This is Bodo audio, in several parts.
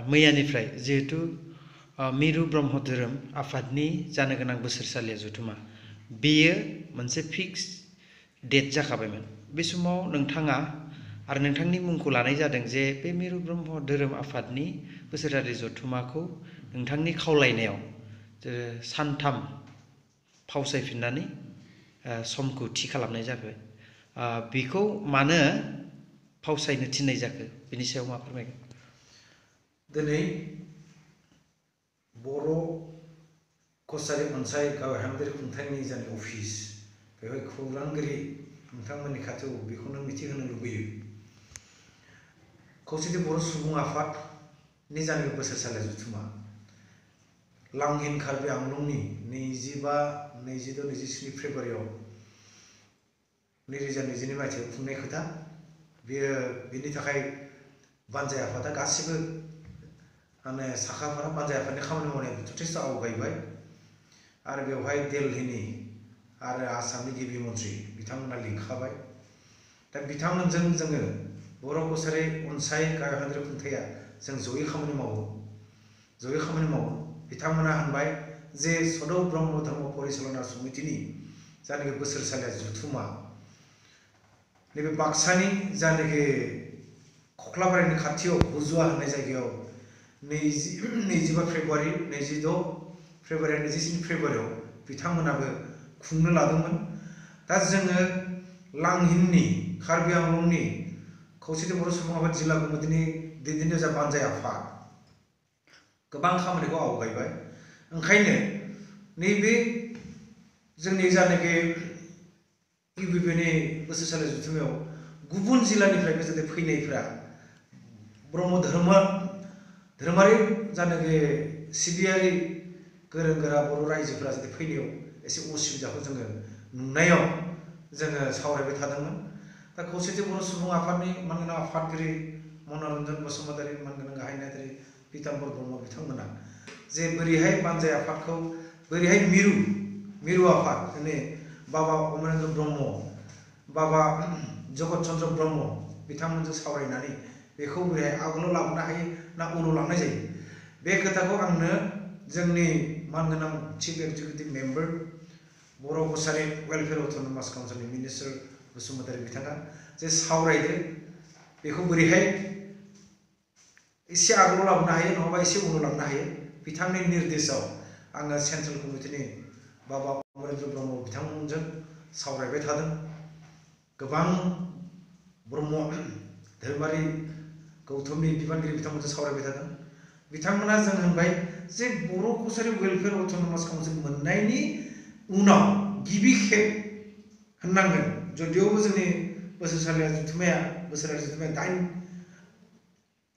मैयानिफ्राय जिहेतु मिरु ब्रह्म धोरोम आफादनि जानो गोनां बोसोरसालिया जथुमा बेयो मोनसे फिक्स डेट जाखाबायमोन। बे समाव नोंथाङा आरो नोंथांनि मुंखौ लानाय जादों जे बे मिरु ब्रह्म धोरोम आफादनि बोसोरारि जथुमाखौ नोंथांनि खावलायनायाव सानथाम फावसायफिननानै समखौ थि खालामनाय जाबाय। बेखौ मानो फावसायनो थिननाय जाखो बेनि सायाव मा फोरमायगोन? दिनै बर' कसारि अनसाय गाहायारि खुंथायनि जानि अफिस बेवहाय खौरांगिरि नोंथांमोननि खाथियाव बेखौनो मिथिहोनो लुबैयो। खौसेथि बर' सुबुं आफादनि जानि बोसोरसालि जथुमा लांहिन कार्बि आंलंनि 25, 26, 27 फेब्रुवारियाव 2022 मायथाइयाव खुंनाय खोथा। बेनि थाखाय बानजाय आफादा गासिबो माने साखाफोरा बानजाय आफादनि खामानि मावनाया जथेस्थ आवगायबाय आरो बेवहाय दिल्लीनि आरो आसामनि गिबि मन्थ्रि बिथांमोना लिंखाबाय। दा बिथांमोनजों जोङो बर' कसारि अनसाय गाहायारि खुंथाया जों जयै खामानि मावो। बिथांमोना होनबाय जे सदौ ब्रह्म धर्म परिचालना समितिनि जानाखि बोसोरसालिया जथुमा नैबे बाक्सानि जानाखि खख्लाबारिनि खाथियाव हुजुवा होननाय जायगायाव 25 फेब्रुवारि, 26 फेब्रुवारि, 27 फेब्रुवारियाव बिथांमोनाबो खुंनो लादोंमोन। दा जोङो लांहिननि कार्बि आंलंनि खौसेथि बर' सुबुं आफाद जिल्ला कमिटिनि दैदेनगिरि जा बानजाय आफाद गोबां खामानिखौ आवगायबाय। ओंखायनो नैबे जोंनि जानाखि इउबिपिनि बोसोरसालि जथुमायाव गुबुन जिल्लानिफ्रायबो जाहाथे फैनायफ्रा ब्रह्म धोरोमारि जानाखि सिबियारि गोरों गोरा बर' रायजोफोरा जाहाथे फैनायाव एसे उसुबिदाखौ जोङो नुनायाव जोङो सावरायबाय थादोंमोन। दा खौसेथि बर' सुबुं आफादनि मानगोनां आफादगिरि मनरन्जन बसुमतारी, मानगोनां गाहाय नेहाथारि पीताम्बर ब्रह्म बिथांमोना जे बोरैहाय बानजाय आफादखौ बोरैहाय मिरु आफाद माने बाबा अमरेन्द्र ब्रह्म, बाबा जगत चन्द्र ब्रह्म बिथांमोनजों सावरायनानै बेखौ बोरैहाय आगोलाव लाबोनो हायो ना उनाव लांनाय जायो बे खोथाखौ आंनो जोंनि मानगोनां चिफ एक्जिकिउटिभ मेम्बार बर' कसारि वेलफेयार अट'नमास काउन्सिलनि मिनिस्टार बसुमतारी बिथाङा जे सावरायदो बेखौ बोरैहाय एसे आगोलाव लाबोनो हायो नङाबा एसे उनाव लांनो हायो बिथांनि निर्देशआव आङो सेन्ट्रेल कमिटिनि बाबा अमरेन्द्र ब्रह्म बिथांमोनजों सावरायबाय थादों। गोबां ब्रह्म धोरोमारि गौथुमनि बिबानगिरि बिथांमोनजों सावरायबाय थादों। बिथांमोना जों होनबाय जे बर' कसारि वेलफेयार अट'नमास काउन्सिल मोननायनि उनाव गिबि खेब होननांगोन जदियावबो जोंनि बोसोरारि जथुमाया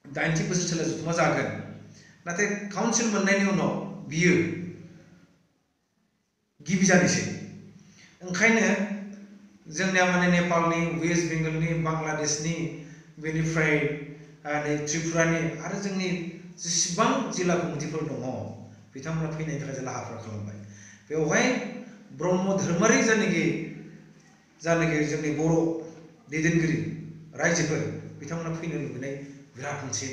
8थि बोसोरसालिया जथुमा जागोन, नाथाय काउन्सिल मोननायनि उनाव बियो गिबि जानोसै। ओंखायनो जोंनिया माने नेपालनि, वेस्ट बेंगलनि, बांलादेशनि, बेनिफ्राय त्रिपुरानि आरो जोंनि जेसेबां जिल्ला कमिटिफोर दङ बिथांमोना फैनायनि थाखाय जों लाहार फाहार खालामबाय। बेवहाय ब्रह्म धोरोमारि जायनाखि जोंनि बर' दैदेनगिरि रायजोफोर बिथांमोना फैनो लुबैनाय बिराद मोनसे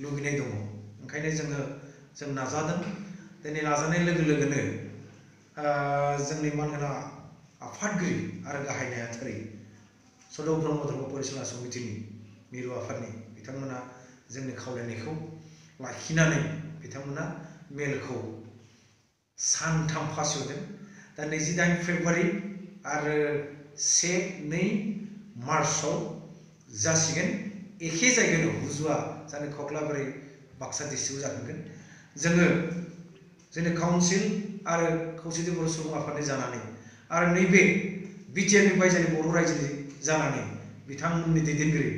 लुबैनाय दङ। ओंखायनो जों नाजादों। दिनै नाजानाय लोगो लोगोनो जोंनि मानगोनां आफादगिरि आरो गाहाय नेहाथारि सदौ ब्रह्म धर्म परिचालना समितिनि मिरु आफादनि बिथांमोना जोंनि खावलायनायखौ लाखिनानै बिथांमोना मेलखौ सानथाम फालिदों। दा 28 फेब्रुवारि आरो 1-2 मार्चआव जासिगोन। एखे जायगायाव हुजुवा जानो खख्लाबारि बाक्सा डिस्ट्रिक्टआव जागोन। जोङो जोंनि काउन्सिल आरो खौसेथि बर' सुबुं आफादनि जानानै आरो नैबे बिटिआरनिफ्राय जोंनि बर' रायजोनि जानानै बिथांमोननि दैदेनगिरि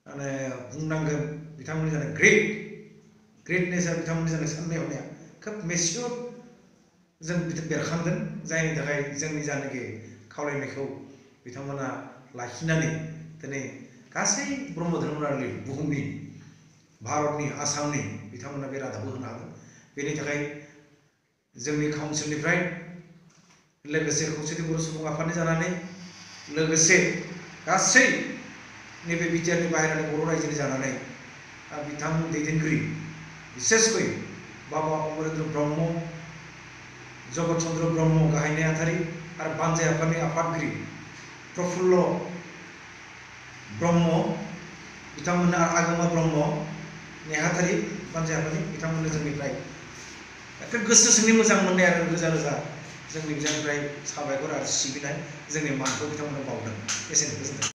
माने बुंनांगोन बिथांमोननि जानाय ग्रेटनेस आरो बिथांमोननि जानाय साननाय हनाया खोब मेचियर जों बेरखांदों, जायनि थाखाय जोंनि जानाखि खावलायनायखौ बिथांमोना लाखिनानै दिनै गासै ब्रह्म धोरोमारि बुहुमनि भारतनि आसामनि बिथांमोना बे रादाबखौ होनो हादों। बेनि थाखाय जोंनि काउन्सिलनिफ्राय लोगोसे खौसेथि बर' सुबुं आफादनि जानानै लोगोसे गासै नैबे बिटिआरनि बाहेरानि बर' रायजोनि जानानै बिथां दैदेनगिरि बिसेसकै बाबा अमरेन्द्र ब्रह्म, जगत चन्द्र ब्रह्म गाहाय नेहाथारि आरो बानजाय आफादनि आफादगिरि प्रफुल्ल ब्रह्म बिथांमोना आगोमा ब्रह्म नेहाथारि बानजाय आफादनि बिथांमोननो जोंनिफ्राय गोसो सिंनि मोजां मोननाय आरो रोजा रोजा जोंनि बिजानिफ्राय साबायखर आरो सिबिनाय जोंनि मानखौ बिथांमोननो बावदों। एसेनो गोजोन्थों।